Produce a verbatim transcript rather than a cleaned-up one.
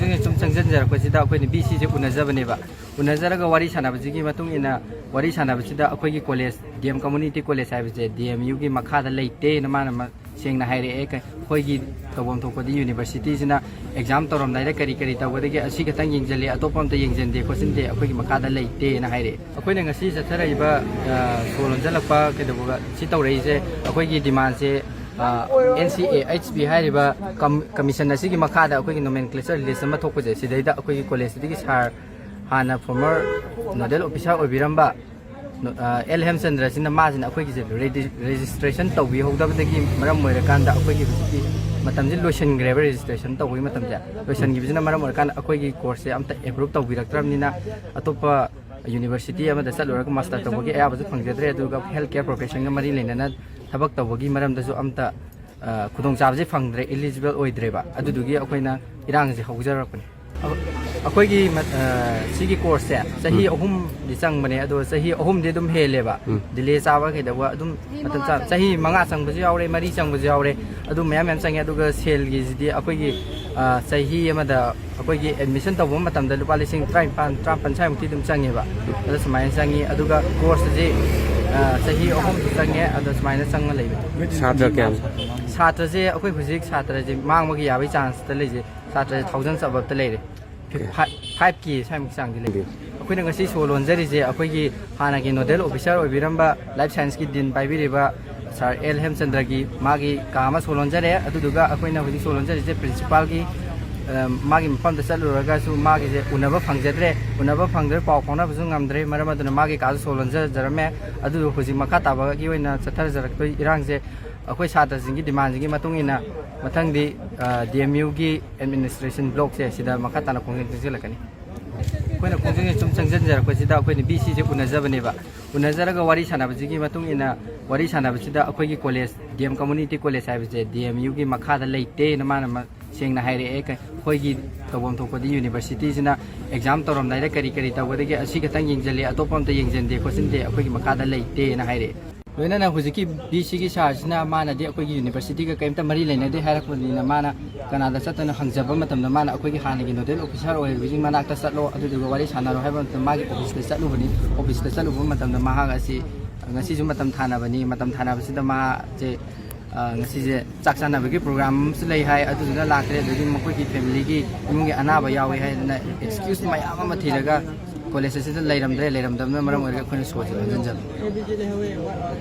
ꯁꯨꯝ ꯆꯪꯁꯤꯟꯖꯔꯛꯄꯁꯤꯗ ꯑꯩꯈꯣꯏꯅ ꯕꯤ ꯁꯤꯁꯦ ꯎꯅꯖꯕꯅꯦꯕ꯫ ꯎꯅꯖꯔꯒ ꯋꯥꯔꯤ ꯁꯥꯟꯅꯕꯁꯤꯒꯤ ꯃꯇꯨꯡ ꯏꯟꯅ, ꯋꯥꯔꯤ ꯁꯥꯟꯅꯕꯁꯤꯗ ꯑꯩꯈꯣꯏꯒꯤ college, D M community college ꯍꯥꯏꯕꯁꯦ ꯗꯤ ꯑꯦꯝ ꯌꯨꯒꯤ ꯃꯈꯥꯗ ꯂꯩꯇꯦꯅ ꯃꯥꯅ ꯃ-, ꯁꯦꯡꯅ ꯍꯥꯏꯔꯛꯑꯦ꯫ ꯀ-, ꯑꯩꯈꯣꯏꯒꯤ ꯇꯧꯐꯝ ꯊꯣꯛꯄꯗꯤ ꯌꯨꯅꯤꯚꯔꯁꯤꯇꯤꯁꯤꯅ ꯑꯦꯛꯖꯥꯝ ꯇꯧꯔꯝꯗꯥꯏꯗ ꯀꯔꯤ ꯀꯔꯤ ꯇꯧꯒꯗꯒꯦ, ꯑꯁꯤ ꯈꯛꯇꯪ ꯌꯦꯡꯁꯤꯜꯂꯦ, ꯑꯇꯣꯞꯄ ꯑꯝꯇ ꯌꯦꯡꯁꯤꯟꯗꯦ ꯈꯣꯠꯆꯤꯟꯗꯦ, ꯑꯩꯈꯣꯏꯒꯤ ꯃꯈꯥꯗ ꯂꯩꯇꯦꯅ ꯍꯥꯏꯔꯛꯑꯦ꯫ ꯑꯩꯈꯣꯏꯅ ꯉꯁꯤ ꯆꯠꯊꯔꯛꯏꯕ, ꯑ, ꯁꯣ ꯂꯣꯟꯖꯜꯂꯛꯄ ꯀꯩꯗꯧꯕꯒ ꯁꯤ ꯇꯧꯔꯛꯏꯁꯦ, ꯑꯩꯈꯣꯏꯒꯤ ꯗꯤꯃꯥꯟꯁꯦ, ꯑ, ꯑꯦꯟ ꯁꯤ ꯑꯦ ꯑꯩꯆ ꯄꯤ ꯍꯥꯏꯔꯤꯕ ꯀꯝ-, ꯀꯃꯤꯁꯟ ꯑꯁꯤꯒꯤ ꯃꯈꯥꯗ ꯑꯩꯈꯣꯏꯒꯤ ꯅꯣꯃꯦꯟꯀ꯭ꯂꯦꯆꯔ ꯂꯤꯁ ꯑꯃ ꯊꯣꯛꯄꯁꯦ, ꯁꯤꯗꯩꯗ ꯑꯩꯈꯣꯏꯒꯤ ꯀꯣꯂꯦꯖꯇꯒꯤ ꯁꯥꯔ, ꯍꯥꯟꯅ ꯐꯣꯔꯃꯔ ꯅꯣꯗꯦꯜ ꯑꯣꯐꯤꯁꯥꯔ ꯑꯣꯏꯕꯤꯔꯝꯕ, ꯅꯣ-, ꯑ, ꯑꯦꯜ ꯍꯦꯝꯆꯟꯗ꯭ꯔꯁꯤꯅ, ꯃꯥꯁꯤꯅ ꯑꯩꯈꯣꯏꯒꯤꯁꯦ ꯔꯦꯗꯤ-, ꯔꯦꯖꯤꯁꯇ꯭ꯔꯦꯁꯟ ꯇꯧꯕꯤꯍꯧꯗꯕꯗꯒꯤ ꯃꯔꯝ ꯑꯣꯏꯔꯀꯥꯟꯗ ꯑꯩꯈꯣꯏꯒꯤ ꯍꯧꯖꯤꯛꯀꯤ ꯃꯇꯝꯁꯦ ꯂꯣꯏꯁꯤꯟꯈ꯭ꯔꯦꯕ꯫ ꯔꯦꯖꯤꯁꯇ꯭ꯔꯦꯁꯟ ꯇꯧꯕꯒꯤ ꯃꯇꯝꯁꯦ ꯂꯣꯏꯁꯤꯟꯈꯤꯕꯁꯤꯅ ꯃꯔꯝ ꯑꯣꯏꯔꯀꯥꯟꯗ ꯑꯩꯈꯣꯏꯒꯤ ꯀꯣꯔꯁꯁꯦ ꯑꯝꯇ ꯑꯦꯄ꯭ꯔꯨꯞ ꯇꯧꯕꯤꯔꯛꯇ꯭ꯔꯕꯅꯤꯅ, ꯑꯇꯣꯞꯄ ꯌꯨꯅꯤꯚꯔꯁꯤꯇꯤ ꯑꯃꯗ ꯆꯠꯂꯨꯔꯒ ꯃꯥꯁꯇꯔ ꯇꯧꯕꯒꯤ ꯑꯌꯥꯕꯁꯨ ꯐꯪꯖꯗ꯭ꯔꯦ꯫ ꯑꯗꯨꯒ ꯍꯦꯜꯊ ꯀꯦꯌꯔ ꯄ꯭ꯔꯣꯐꯦꯁꯟꯒ ꯃꯔꯤ ꯂꯩꯅꯅ ꯊꯕꯛ ꯇꯧꯕꯒꯤ ꯃꯔꯝꯗꯁꯨ ꯑꯝꯇ, ꯑ, ꯈꯨꯗꯣꯡꯆꯥꯕꯁꯦ ꯐꯪꯗ꯭ꯔꯦ, ꯏꯂꯤꯖꯤꯕꯜ ꯑꯣꯏꯗ꯭ꯔꯦꯕ꯫ ꯑꯗꯨꯗꯨꯒꯤ ꯑꯩꯈꯣꯏꯅ ꯏꯔꯥꯡꯁꯦ ꯍꯧꯖꯔꯛꯄꯅꯦ꯫ ꯑ-, ꯑꯩꯈꯣꯏꯒꯤ ꯃ-, ꯑ, ꯁꯤꯒꯤ ꯀꯣꯔꯁꯁꯦ ꯆꯍꯤ ꯎꯝ꯫ ꯑꯍꯨꯝꯗꯤ ꯆꯪꯕꯅꯦ, ꯑꯗꯣ ꯆꯍꯤ ꯑꯍꯨꯝꯗꯤ ꯑꯗꯨꯝ ꯍꯦꯜꯂꯦꯕ꯫ ꯎꯝ꯫ ꯗꯤꯂꯦ ꯆꯥꯕ ꯀꯩꯗꯧꯕ ꯑꯗꯨꯝ ꯃꯇꯝ ꯆꯥ-, ꯆꯍꯤ ꯃꯉꯥ ꯆꯪꯕꯁꯨ ꯌꯥꯎꯔꯦ, ꯃꯔꯤ ꯆꯪꯕꯁꯨ ꯌꯥꯎꯔꯦ, ꯑꯗꯨ ꯃꯌꯥꯝ ꯃꯌꯥꯝ ꯆꯪꯉꯦ꯫ ꯑꯗꯨꯒ ꯁꯦꯜꯒꯤꯁꯤꯗꯤ ꯑꯩꯈꯣꯏꯒꯤ, ꯑ, ꯆꯍꯤ ꯑꯃꯗ ꯑꯩꯈꯣꯏꯒꯤ ꯑꯦꯗꯃꯤꯁꯟ ꯇꯧꯕ ꯃꯇꯝꯗ ꯂꯨꯄꯥ ꯂꯤꯁꯤꯡ ꯇꯔꯥꯅꯤꯄꯥꯟ, ꯇꯔꯥꯃꯥꯄꯟ ꯁ꯭ꯋꯥꯏꯃꯨꯛꯇꯤ ꯑꯗꯨꯝ ꯆꯪꯉꯦꯕ꯫ ꯑꯗꯣ ꯁꯨꯃꯥꯏꯅ ꯆꯪꯉꯤ꯫ ꯑꯗꯨꯒ ꯀꯣꯔꯁꯁꯤ, ꯑ, ꯆꯍꯤ ꯑꯍꯨꯝꯁꯨ ꯆꯪꯉꯦ꯫ ꯑꯗꯣ ꯁꯨꯃꯥꯏꯅ ꯆꯪꯉ ꯂꯩꯕꯅꯤ꯫ ꯁꯥꯇ꯭ꯔ ꯀꯌꯥꯝ? ꯁꯥꯇ꯭ꯔꯁꯦ ꯑꯩꯈꯣꯏ ꯍꯧꯖꯤꯛ ꯁꯥꯇ꯭ꯔꯁꯦ ꯃꯥꯡꯕꯒꯤ ꯌꯥꯕꯒꯤ ꯆꯥꯟꯁꯇ ꯂꯩꯁꯦ ꯁꯥꯇ꯭ꯔꯁꯦ ꯊꯥꯎꯖꯟ ꯑꯕꯞꯇ ꯂꯩꯔꯦ꯫ ꯐꯥꯏꯚ, ꯐꯥꯏꯚ ꯀꯦ ꯁ꯭ꯋꯥꯏꯃꯨꯛ ꯆꯥꯡꯗꯤ ꯂꯩ꯫ ꯑꯩꯈꯣꯏꯅ ꯉꯁꯤ ꯁꯣ ꯂꯣꯟꯖꯔꯤꯁꯦ ꯑꯩꯈꯣꯏꯒꯤ ꯍꯥꯟꯅꯒꯤ ꯅꯣꯗꯦꯜ ꯑꯣꯐꯤꯁꯥꯔ ꯑꯣꯏꯕꯤꯔꯝꯕ, ꯂꯥꯏꯐ ꯁꯥꯏꯟꯁꯀꯤ ꯗꯤꯟ ꯄꯥꯏꯕꯤꯔꯤꯕ ꯁꯥꯔ ꯑꯦꯜ ꯍꯦꯝꯆꯟꯗ꯭ꯔꯒꯤ ꯃꯥꯒꯤ ꯀꯥ ꯑꯃ ꯁꯣ ꯂꯣꯟꯖꯔꯦ꯫ ꯑꯗꯨꯗꯨꯒ ꯑꯩꯈꯣꯏꯅ ꯍꯧꯖꯤꯛ ꯁꯣ ꯂꯣꯟꯖꯔꯤꯁꯦ ꯄ꯭ꯔꯤꯟꯁꯤꯄꯥꯜꯒꯤ, ꯑ, ꯃꯥꯒꯤ ꯃꯐꯝꯗ ꯆꯠꯂꯨꯔꯒꯁꯨ ꯃꯥꯒꯤꯁꯦ ꯎꯅꯕ ꯐꯪꯖꯗ꯭ꯔꯦ, ꯎꯅꯕ ꯐꯪꯗ꯭ꯔꯦ, ꯄꯥꯎ ꯐꯥꯎꯅꯕꯁꯨ ꯉꯝꯗ꯭ꯔꯦ꯫ ꯃꯔꯝ ꯑꯗꯨꯅ ꯃꯥꯒꯤ ꯀꯥꯁꯨ ꯁꯣ ꯂꯣꯟꯖꯖꯔꯝꯃꯦ꯫ ꯑꯗꯨ ꯍꯧꯖꯤꯛ ꯃꯈꯥ ꯇꯥꯕꯒꯤ ꯑꯣꯏꯅ ꯆꯠꯊꯖꯔꯛꯇꯣꯏ ꯏꯔꯥꯡꯁꯦ ꯑꯩꯈꯣꯏ ꯁꯥꯇ꯭ꯔꯁꯤꯡꯒꯤ ꯗꯤꯃꯥꯟꯁꯤꯡꯒꯤ ꯃꯇꯨꯡ ꯏꯟꯅ ꯃꯊꯪꯗꯤ, ꯑ, ꯗꯤ ꯑꯦꯝ ꯌꯨꯒꯤ ꯑꯦꯗꯃꯤꯅꯤꯁꯇ꯭ꯔꯦꯁꯟ ꯕ꯭ꯂꯣꯛꯁꯦ ꯁꯤꯗ ꯃꯈꯥ ꯇꯥꯅ ꯈꯣꯡꯖꯪ ꯆꯪꯁꯤꯜꯂꯛꯀꯅꯤ꯫ ꯑꯩꯈꯣꯏꯅ ꯈꯣꯡꯖꯪꯁꯦ ꯁꯨꯝ ꯆꯪꯁꯤꯟꯖꯔꯛꯄꯁꯤꯗ ꯑꯩꯈꯣꯏꯅ ꯕꯤ ꯁꯤꯁꯦ ꯎꯅꯖꯕꯅꯦꯕ꯫ ꯎꯅꯖꯔꯒ ꯋꯥꯔꯤ ꯁꯥꯟꯅꯕꯁꯤꯒꯤ ꯃꯇꯨꯡ ꯏꯟꯅ, ꯋꯥꯔꯤ ꯁꯥꯟꯅꯕꯁꯤꯗ ꯑꯩꯈꯣꯏꯒꯤ college, D M community college ꯍꯥꯏꯕꯁꯦ ꯗꯤ ꯑꯦꯝ ꯌꯨꯒꯤ ꯃꯈꯥꯗ ꯂꯩꯇꯦꯅ ꯃꯥꯅ ꯃ-, ꯁꯦꯡꯅ ꯍꯥꯏꯔꯛꯑꯦ꯫ ꯀ-, ꯑꯩꯈꯣꯏꯒꯤ ꯇꯧꯐꯝ ꯊꯣꯛꯄꯗꯤ ꯌꯨꯅꯤꯚꯔꯁꯤꯇꯤꯁꯤꯅ ꯑꯦꯛꯖꯥꯝ ꯇꯧꯔꯝꯗꯥꯏꯗ ꯀꯔꯤ ꯀꯔꯤ ꯇꯧꯒꯗꯒꯦ, ꯑꯁꯤ ꯈꯛꯇꯪ ꯌꯦꯡꯁꯤꯜꯂꯦ, ꯑꯇꯣꯞꯄ ꯑꯝꯇ ꯌꯦꯡꯁꯤꯟꯗꯦ ꯈꯣꯠꯆꯤꯟꯗꯦ, ꯑꯩꯈꯣꯏꯒꯤ ꯃꯈꯥꯗ ꯂꯩꯇꯦꯅ ꯍꯥꯏꯔꯛꯑꯦ꯫ ꯂꯣꯏꯅꯅ ꯍꯧꯖꯤꯛꯀꯤ ꯕꯤ ꯁꯤꯒꯤ ꯁꯥꯔꯁꯤꯅ ꯃꯥꯅꯗꯤ ꯑꯩꯈꯣꯏꯒꯤ ꯌꯨꯅꯤꯚꯔꯁꯤꯇꯤꯒ ꯀꯔꯤꯝꯇ ꯃꯔꯤ ꯂꯩꯅꯗꯦ ꯍꯥꯏꯔꯛꯄꯅꯤꯅ, ꯃꯥꯅ ꯀꯅꯥꯗ ꯆꯠꯇꯅ ꯍꯪꯖꯕ ꯃꯇꯝꯗ, ꯃꯥꯅ ꯑꯩꯈꯣꯏꯒꯤ ꯍꯥꯟꯅꯒꯤ ꯅꯣꯗꯦꯜ ꯑꯣꯐꯤꯁꯥꯔ ꯑꯣꯏꯔꯤꯕꯁꯤꯡ ꯃꯅꯥꯛꯇ ꯆꯠꯂꯣ, ꯑꯗꯨꯗꯨꯒ ꯋꯥꯔꯤ ꯁꯥꯟꯅꯔꯣ ꯍꯥꯏꯕ ꯃꯇꯝꯗ ꯃꯥꯒꯤ ꯑꯣꯐꯤꯁꯇ ꯆꯠꯂꯨꯕꯅꯤ꯫ ꯑꯣꯐꯤꯁꯇ ꯆꯠꯂꯨꯕ ꯃꯇꯝꯗ ꯃꯍꯥꯛ ꯑꯁꯤ ꯉꯁꯤꯁꯨ ꯃꯇꯝ ꯊꯥꯅꯕꯅꯤ꯫ ꯃꯇꯝ ꯊꯥꯅꯕꯁꯤꯗ ꯃꯍꯥꯛꯁꯦ, ꯑ, ꯉꯁꯤꯁꯦ ꯆꯥꯛ ꯆꯥꯅꯕꯒꯤ ꯄ꯭ꯔꯣꯒ꯭ꯔꯥꯝ ꯑꯃꯁꯨ ꯂꯩ ꯍꯥꯏ, ꯑꯗꯨꯗꯨꯅ ꯂꯥꯛꯇ꯭ꯔꯦ꯫ ꯑꯗꯒꯤ ꯃꯈꯣꯏꯒꯤ ꯐꯦꯃꯤꯂꯤꯒꯤ ꯏꯃꯨꯡꯒꯤ ꯑꯅꯥꯕ ꯌꯥꯎꯏ ꯍꯥꯏꯗꯅ ꯑꯦꯛꯁꯀ꯭ꯌꯨꯁ ꯃꯌꯥꯝ ꯑꯃ ꯊꯤꯔꯒ ꯀꯣꯂꯦꯖ ꯑꯁꯤꯗ ꯂꯩꯔꯝꯗ꯭ꯔꯦ꯫ ꯂꯩꯔꯝꯗꯕꯅ ꯃꯔꯝ ꯑꯣꯏꯔꯒ ꯑꯩꯈꯣꯏꯅ ꯁꯣꯁꯦ ꯂꯣꯟꯁꯤꯟꯖꯕꯅꯤ꯫